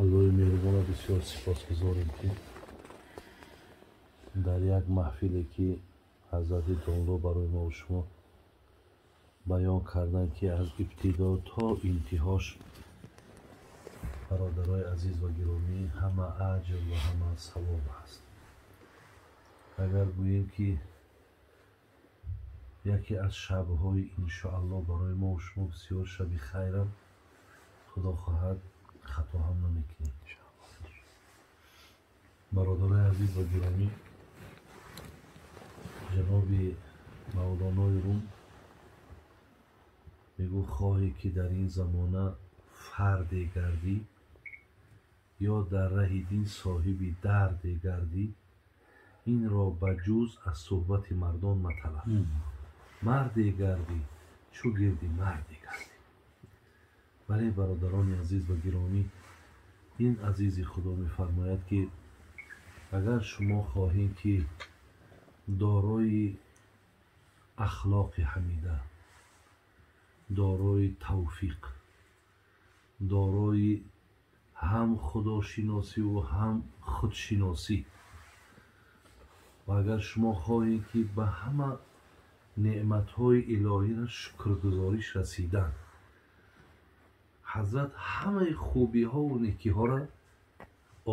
Аллоҳи меҳрубона бисёр сипосгузорем, ки дар як маҳфиле, ки ҳазрати домло барои мо шумо баён карданд, ки аз ибтидо то интиҳош, бародарои азиз ва гиромӣ, ҳама аҷр ва ҳама савоб ҳаст. Агар гӯем, ки яке аз шабҳои иншоаллоҳ барои мо шумо бисёр шаби хайрам, худо хоҳад хато ҳам намекунем. Бародарои азиз ва гиромӣ, ҷаноби Мавлонои Рум мегӯ: хоҳӣ ки дар ин замона фарде гардӣ, ё дар раҳи дин соҳиби дарде гардӣ, инро ба ҷуз аз суҳбати мардон маталаб. Марде гардӣ, чу гирди марде гардӣ. Бале, бародарони азиз ва гиромӣ, ин азизи Худо мефармояд, ки агар шумо хоҳед, ки дорои ахлоқи ҳамида, дорои тавфиқ, дорои ҳам худошиносиву ҳам худшиносӣ, ва агар шумо хоҳед, ки ба ҳама неъматҳои илоҳиро шукргузориш расидан, ҳазрат ҳамаи хубиҳову некиҳоро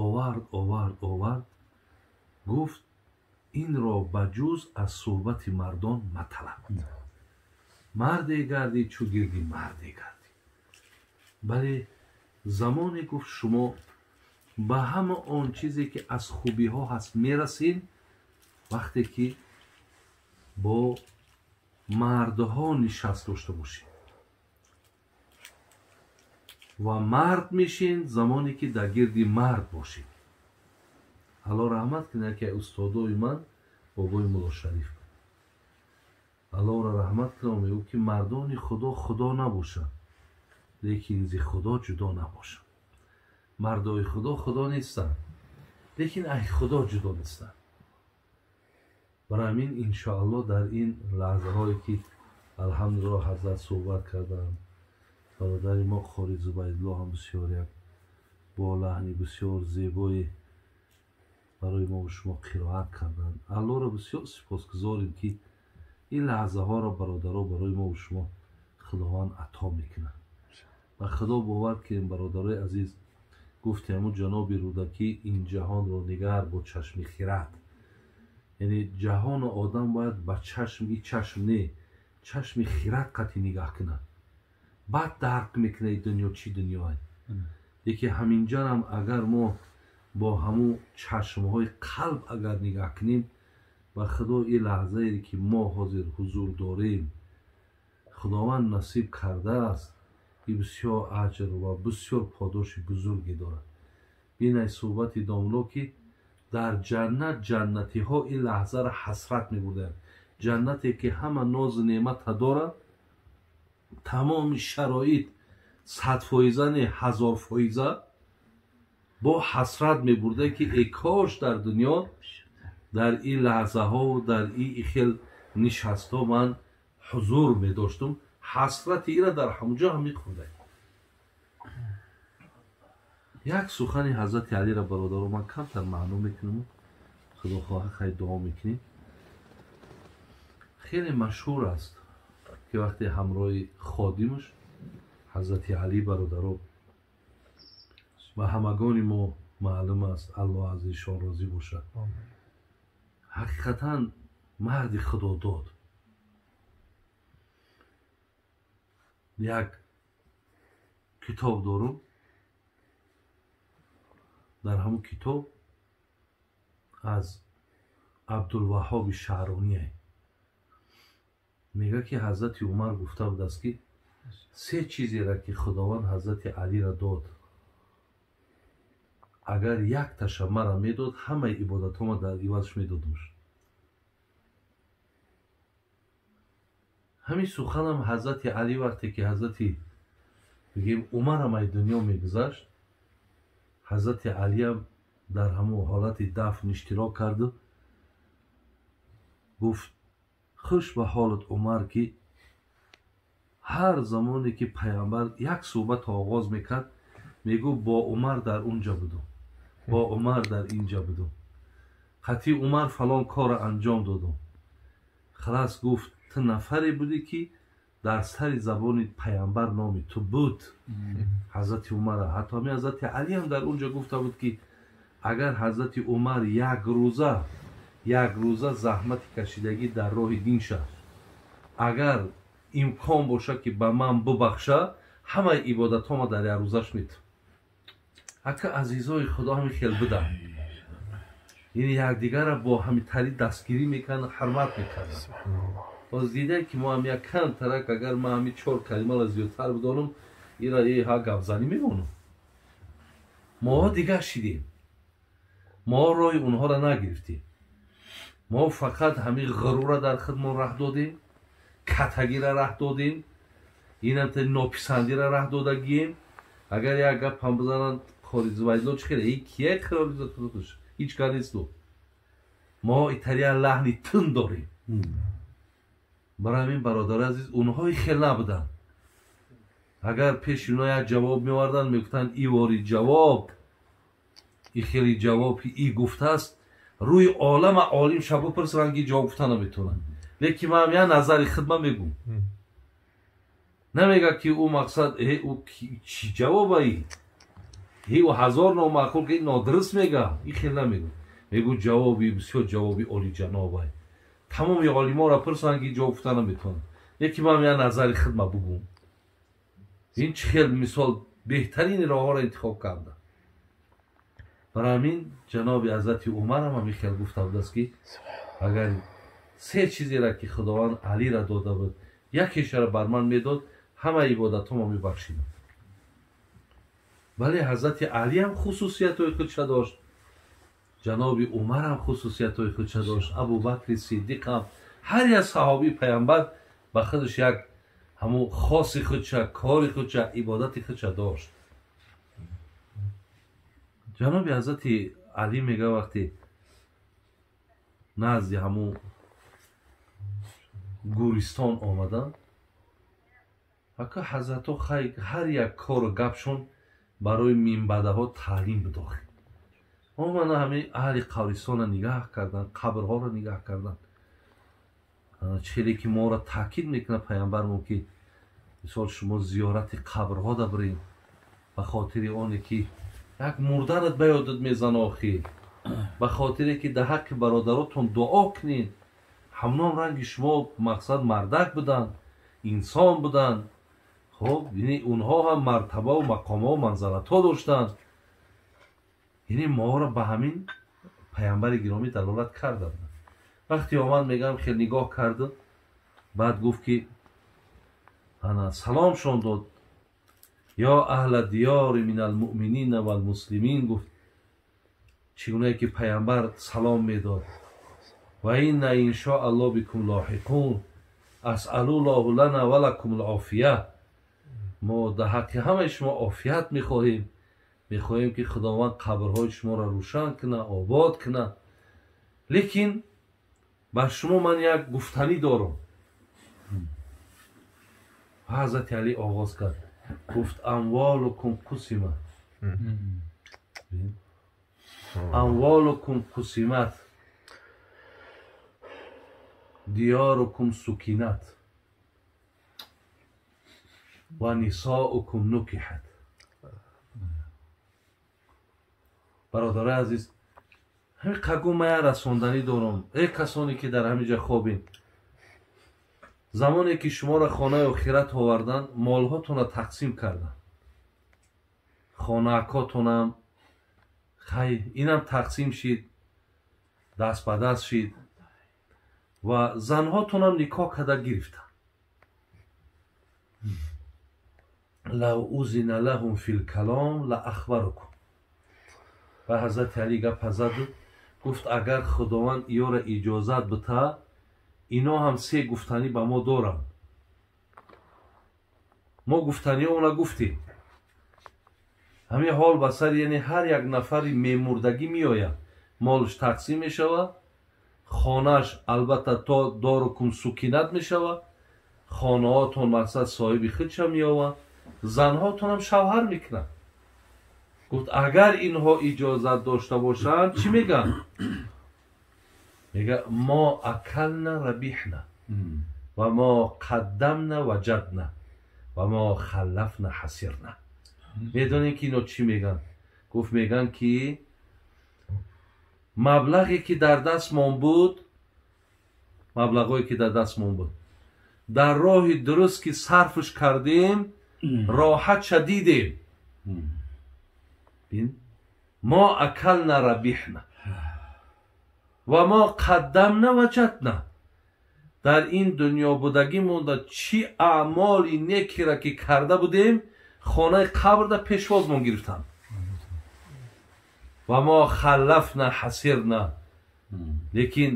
овард, овард, овард, гуфт: инро ба ҷуз аз суҳбати мардон маталаб. Марде гардӣ, чу гирди марде гардӣ. Бале, замоне гуфт, шумо ба ҳама он чизе, ки аз хубиҳо ҳаст, мерасед, вақте ки бо мардҳо нишаст дошта бошед ва мард мешин замоне ки дар гирди мард бошед. Алло раҳмат кунад, яке устодои ман бобои Муллошариф, Аллоро раҳмат кунад, мегӯ, ки мардони Худо худо набошанд, лекин зи Худо ҷудо набошанд. Мардои Худо худо нестанд, лекин ай Худо ҷудо нестанд. Барои ҳамин иншоаллоҳ дар ин лаҳзаҳое, ки алҳамдулиллоҳ ҳазрат суҳбат карданд, бародари мо Қори Зубайдуллоҳ ҳам бисёр як бо лаҳни бисёр зебое барои мо шумо қироат карданд. Аллоҳро бисёр сипосгузорем, ки ин лаҳзаҳоро, бародаро, барои мо шумо Худованд ато мекунад. Ва Худо бовар кунем, бародарои азиз, гуфтем ҳамун ҷаноби Рӯдакӣ: ин ҷаҳонро нигар бо чашми хират. Яъне ҷаҳону одам бояд ба чашм, и чашм не, чашми хират қатъи нигаҳ кунад, баъд дарк мекунад ин дунё чӣ дунёе. Яке ҳаминҷарам агар мо бо ҳамун чашмҳои қалб агар нигаҳ кунем, ба Худо ин лаҳзае, ки мо ҳозир ҳузур дорем, Худованд насиб кардааст, ин бисёр аҷр ва бисёр подоши бузурге дорад. Бинай суҳбати домло, ки дар ҷаннат ҷаннатиҳо ин лаҳзаро ҳасрат мебурданд. Ҷаннате, ки ҳама нозу неъмата дорад, тамоми шароит 100 фоиза не, 1000 фоиза, бо ҳасрат мебурда, ки э кош дар дунё дар ин лаҳзаҳову дар ин хел нишастҳо ман ҳузур медоштум. Ҳасрати ира дар ҳамуҷо ҳам мехӯрда. Як сухани ҳазрати Алиро, бародаро, ман камтар маъно мекунам, худо хоҳа хайр дуо мекунем. Хеле машҳур аст, ки вақте ҳамроҳи ходимаш ҳазрати Алӣ, бародаро, ба ҳамагони мо маълум аст, Аллоҳ аз ишон розӣ бошад, ҳақиқатан марди худодод, як китоб дорум, дар ҳамун китоб аз Абдулваҳҳоби Шаъроние мегӯяд, ки ҳазрати Умар гуфта будааст, ки се чизеро, ки Худованд ҳазрати Алиро дод, агар якташа мара медод, ҳамаи ибодатҳома дар ивазш медодумш. Ҳамин суханам ҳазрати Алӣ вақте ки ҳазрати, бигем, Умарам ай дунё мегузашт, ҳазрати Алиам дар ҳамон ҳолати дафн иштирок карду гуфт: хуш ба ҳолат, Умар, ки ҳар замоне ки пайғамбар як суҳбат оғоз мекард, Мегӯ бо Умар дар унҷа будум, бо Умар дар инҷа будум, қатъи Умар фалон корро анҷом додум. Халас гуфт ту нафаре будӣ ки дар сари забони паямбар номи ту буд. Ҳазрати Умара ҳатто ҳамин ҳазрати Алиам дар унҷа гуфта буд ки агар ҳазрати Умар як рӯза заҳмати кашидагӣ дар роҳи дин шад, агар имкон бошад ки ба ман бубахша, ҳамаи ибодатҳома дар як рӯзаш метум. Ака азизои Худо ҳамин хел буданд, яъне якдигарро бо ҳамин тари дастгирӣ мекарданд, ҳурмат мекарданд. Боз дидае ки мо ҳам як камтарак агар ман ҳамин чор калимаро зиёдтар бидонам, ира ҳа гапзанӣ мемонам. Моҳо дигар шидем, мо роҳи онҳоро нагирифтем, мо фақат ҳамин ғурурро дар худмон раҳ додем, катагиро раҳ додем, инамта нописандиро раҳ додагием. Агар як гап ҳам бизананд қори Зувайдулло чӣ хеле кие ҳеҷ кар несту. Мо италия лаҳни тун дорем. Барои ҳамин бародари азиз, онҳои хел набуданд. Агар пеши онҳо як ҷавоб меоварданд, мегуфтанд и вори ҷавоб, и хели ҷавоб ки и гуфтааст, рӯи олама олим ша бипурсанд ки ҷавоб гуфта наметавонанд. Лекин ман як назари худма мегӯм. Намегӯяд ки ӯ мақсад ӯ чӣ ҷавобаи ӯ ҳазор номаъқул ки нодуруст мега, и хел намегӯ. Мегӯ ҷавоби бисёр ҷавоби олиҷанобай. Тамоми олиморо пурсанд ки ҷавоб гуфта наметавонанд. Лекин ман як назари худма бугӯм. Ин чӣ хел мисол беҳтарини роҳҳоро интихоб карда. Барои ҳамин ҷаноби ҳазрати Умарам ҳамин хел гуфта будааст ки агар се чизеро ки Худованд Алиро дода буд, якешаро бар ман медод, ҳама ибодатҳомо мебахшидам. Вале ҳазрати Алиам хусусиятҳои худша дошт, ҷаноби Умарам хусусиятҳои худша дошт, Абубакри Сиддиқам, ҳар як саҳобии паямбар ба худаш як ҳамун хоси худша, кори худша, ибодати худша дошт. Ҷаноби ҳазрати Алӣ мега вақте назди ҳамун гӯристон омаданд, ака ҳазратҳо ҳар як кору гапшон барои минбаъдаҳо таълим бидохт. Омада ҳамин аҳли қабристонро нигаҳ карданд, қабрҳоро нигаҳ карданд. Чизе ки моро таъкид мекунад паямбармон ки мисол шумо зиёрати қабрҳо дабиред, ба хотири оне ки як мурданат ба ёдат мезана, охи ба хотире ки дар ҳаққи бародаротон дуо кунед. Ҳамон ранги шумо мақсад мардак буданд, инсон буданд. Хоб, яъне онҳо ҳам мартабаву мақомҳо манзалатҳо доштанд. Яъне моро ба ҳамин паямбари гиромӣ далолат карда буданд. Вақте омад мегӯям хел нигоҳ кард, баъд гуфт ки ана саломшон дод. Ё аҳла диёри мин алмуъминина валмуслимин, гуфт чӣ гунае ки паямбар салом медод. Ва инна иншо алло бикум лоҳиқун асъалуллоҳу лана ва лакум лофия. Мо дар ҳаққи ҳамаи шумо офият мехоҳем, мехоҳем ки Худованд қабрҳои шуморо рӯшан кунад, обод кунад. Лекин бар шумо ман як гуфтанӣ дорам. Ҳазрати Алӣ оғоз кард, гуфт амволукум қусимат, амволукум қусимат, диёрукум сукинат ва нисоукум нукиҳат. Бародарои азиз, ҳамин қагу ман як расонданӣ дорам. Эй касоне ки дар ҳамин ҷа хобед, замоне ки шуморо хонаи охират оварданд, молҳотонро тақсим карданд, хонаакотонам хай инам тақсим шид, даст ба даст шид ва занҳотонам никоҳ карда гирифтанд. Лав узина лаҳум фи лкалом ла ахбарукум. Ва ҳазрати Алӣ гапа заду гуфт агар Худованд иёра иҷозат бита, ино ҳам се гуфтанӣ ба мо доранд. Мо гуфтаниҳоона гуфтем. Ҳамин ҳол ба сар, яъне ҳар як нафари мемурдагӣ меояд, молш тақсим мешавад, хонааш албатта то дорукум сукинат мешавад, хонаҳотон мақсад соҳиби худша меёвад, занҳотонам шавҳар мекунанд. Гуфт агар инҳо иҷозат дошта бошанд чӣ мегӯянд? Мега мо акална рабиҳна ва мо қаддамна ваҷадна ва мо халафна ҳасирна. Медонем ки ино чӣ мегӯянд? Гуфт мегӯянд ки маблағе ки дар дастмон буд, маблағое ки дар дастмон буд, дар роҳи дуруст ки сарфш кардем, роҳатша дидем. Мо акална рабиҳна ва мо қаддамна ваҷадна. Дар ин дунё будагӣ монда чӣ аъмоли некира ки карда будем, хонаи қабрда пешвозмон гирифтанд. Ва мо халафна ҳасирна. Лекин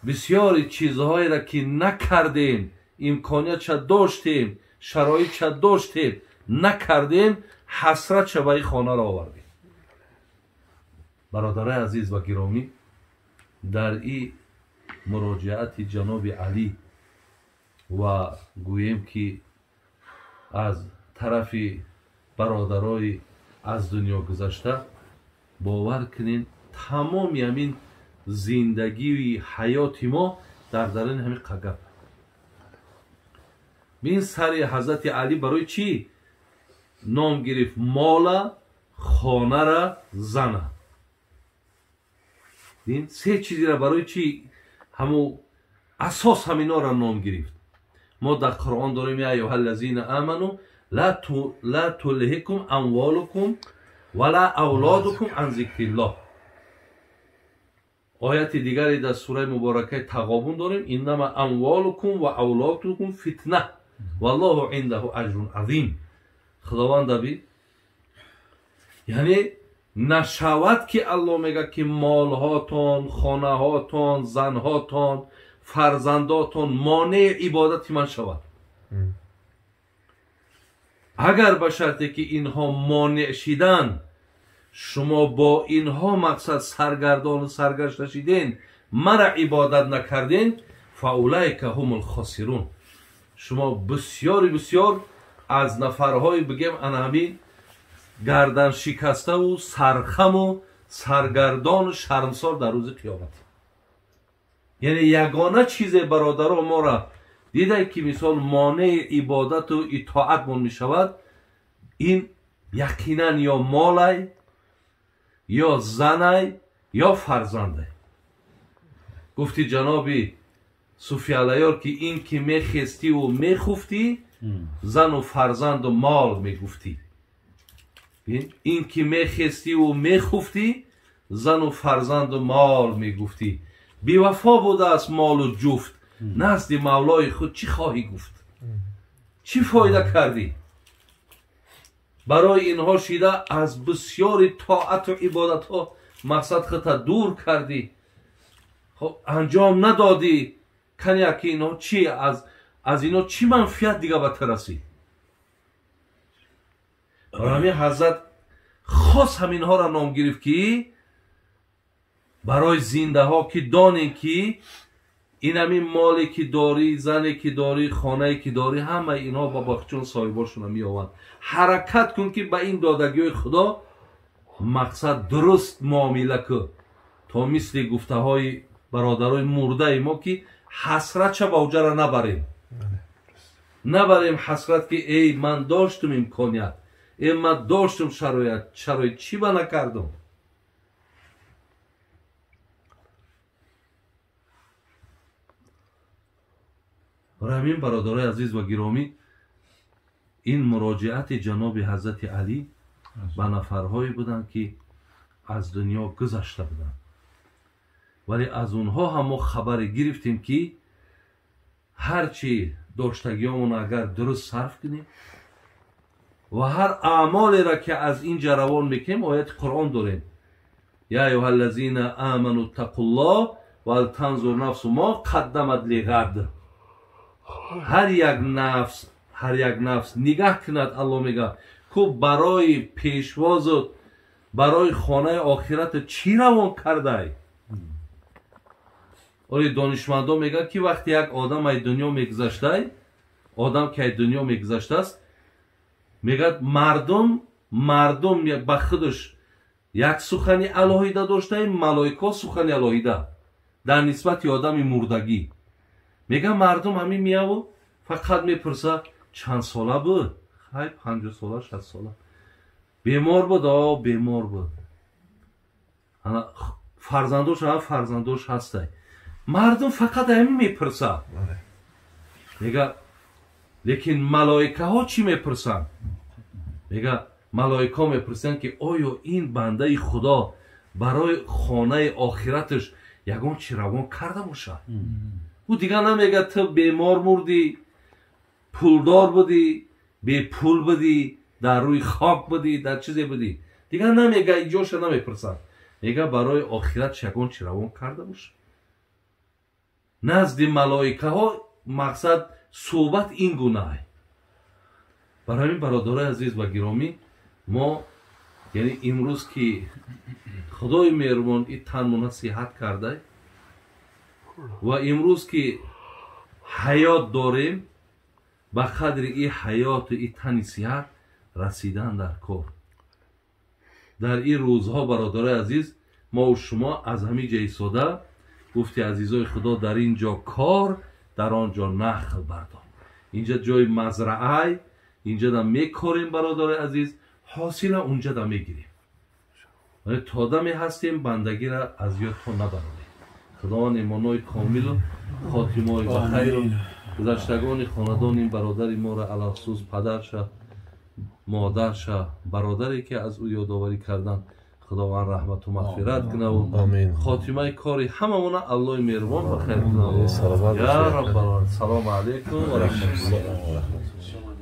бисёри чизҳоеро ки накардем, имкониятша доштем, шароитша доштем, накардем, ҳасратша ба ин хонаро овардем. Бародарои азиз ва гиромӣ, дар ин муроҷиати ҷаноби Алӣ ва гӯем ки аз тарафи бародарои аз дунё гузашта, бовар кунед, тамоми ҳамин зиндагии ҳаёти мо дар даруни ҳамин қагап. Бин сари ҳазрати Алӣ барои чӣ ном гирифт? Мола, хонара, зана. Бин се чизира барои чӣ ҳаму асос ҳаминора ном гирифт? Мо дар Қуръон дорем: я айюҳа ллазина аману ла тулҳикум амволукум ва ла авлодукум ан зикриллоҳ. Ояти дигаре дар сураи муборакаи Тағобун дорем: иннама амволукум ва авлодукум фитна валлоҳу индаҳу аҷрун азим. Худованд аби, яъне нашавад ки Аллоҳ мегӯяд ки молҳотон, хонаҳотон, занҳотон, фарзандотон монеи ибодати ман шавад. Агар ба шарте ки инҳо монеъ шидан, шумо бо инҳо мақсад саргардону саргашта шиден, мара ибодат накарден, фаулайка ҳумул хосирун. Шумо бисёри бисёр аз нафарҳои бигем ана ҳамин гарданшикаставу сархаму саргардону шармсор дар рӯзи қиёмат. Яъне ягона чизе бародаро мора дидай ки мисол монеи ибодату итоатмон мешавад, ин яқинан ё молай, ё занай, ё фарзандай. Гуфти ҷаноби Суфиалаёр ки ин ки мехестиву мехуфтӣ, зану фарзанду мол мегуфтӣ. Ин ки мехестиву мехуфтӣ, зану фарзанду мол мегуфтӣ. Бевафо будааст молу ҷуфт, назди мавлои худ чӣ хоҳӣ гуфт? Чӣ фоида кардӣ? Барои инҳо шида аз бисёри тоату ибодатҳо мақсад худта дур кардӣ, хоб анҷом надодӣ. Кане ки инҳо чӣ аз инҳо чӣ манфиат дига ба ту расид? Барои ҳамин ҳазрат хос ҳаминҳоро ном гирифт ки барои зиндаҳо ки донем ки ин ҳамин моле ки дорӣ, зане ки дорӣ, хонае ки дорӣ, ҳамаи инҳо ба бахчун соҳибошона меованд. Ҳаракат кун ки ба ин додагиҳои Худо мақсад дуруст муомила кун, то мисли гуфтаҳои бародарои мурдаи мо ки ҳасратша ба уҷара набарем. Набарем ҳасрат ки эй ман доштум имконият, эй ман доштум шароит, чӣ ба накардум? Барои ҳамин бародарои азиз ва гиромӣ, ин муроҷиати ҷаноби ҳазрати Алӣ ба нафарҳое буданд ки аз дунё гузашта буданд, вале аз онҳо ҳам мо хабаре гирифтем ки ҳар чӣ доштагиёмон агар дуруст сарф кунем ва ҳар аъмолеро ки аз ин ҷа равон мекунем, ояти Қуръон дорем: я айюҳа ллазина аману ттақуллоҳ валтанзур нафсу мо қаддамат лиғад. Ҳар як нафс нигаҳ кунад. Аллоҳ мегӯяд ку барои пешвозу барои хонаи охирату чӣ равон кардай? Оли донишмандо мегӯяд ки вақте як одам ай дунё мегузаштай, одам ки ай дунё мегузаштааст, мегӯяд мардум Мардум ба худаш як сухани алоҳида доштаем, малоикаҳо сухани алоҳида дар нисбати одами мурдагӣ. Мега мардум ҳамин мияву фақат мепурса чанд сола буд? Хай 50 сола, 60 сола. Бемор буд? О, бемор буд. Фарзандош ҳа, фарзандош ҳастай. Мардум фақат ҳамин мепурсад. Мега лекин малоикаҳо чӣ мепурсанд? Мега малоикаҳо мепурсанд ки оё ин бандаи худо барои хонаи охираташ ягон чи равон карда бошад? Ӯ дигар намега ту бемор мурдӣ, пулдор будӣ, бепул будӣ, дар рӯи хок будӣ, дар чизе будӣ. Дигар намега, иҷоша намепурсанд. Мега барои охиратш ягон чи равон карда бошад. Назди малоикаҳо мақсад суҳбат ин гунаай. Барои ҳамин бародарои азиз ва гиромӣ, мо яъне имрӯз ки худои меҳрубон и танмона сиҳат кардай ва имрӯз ки ҳаёт дорем, ба қадри и ҳаёту и тани сиҳат расидан дар кор. Дар ин рӯзҳо бародарои азиз, мову шумо аз ҳамин ҷа истода гуфти азизои худо, дар ин ҷо кор, дар он ҷо нахл бардор. Инҷа ҷои мазраай, инҷа да мекорем бародарои азиз, ҳосила унҷа да мегирем. То даме ҳастем бандагиро аз ёдтон набарорем. Худованд имонои комилу хотимаи ба хайру гузаштагони хонадони ин бародари моро, алалхусус падарша, модарша, бародаре ки аз ӯ ёдоварӣ кардан, Худованд раҳмату мағфират кунаву хотимаи кори ҳамамона Аллоҳи меҳрубон ба хайр кунав. Я Раббал. Салому алайкум ва раҳматуллоҳ.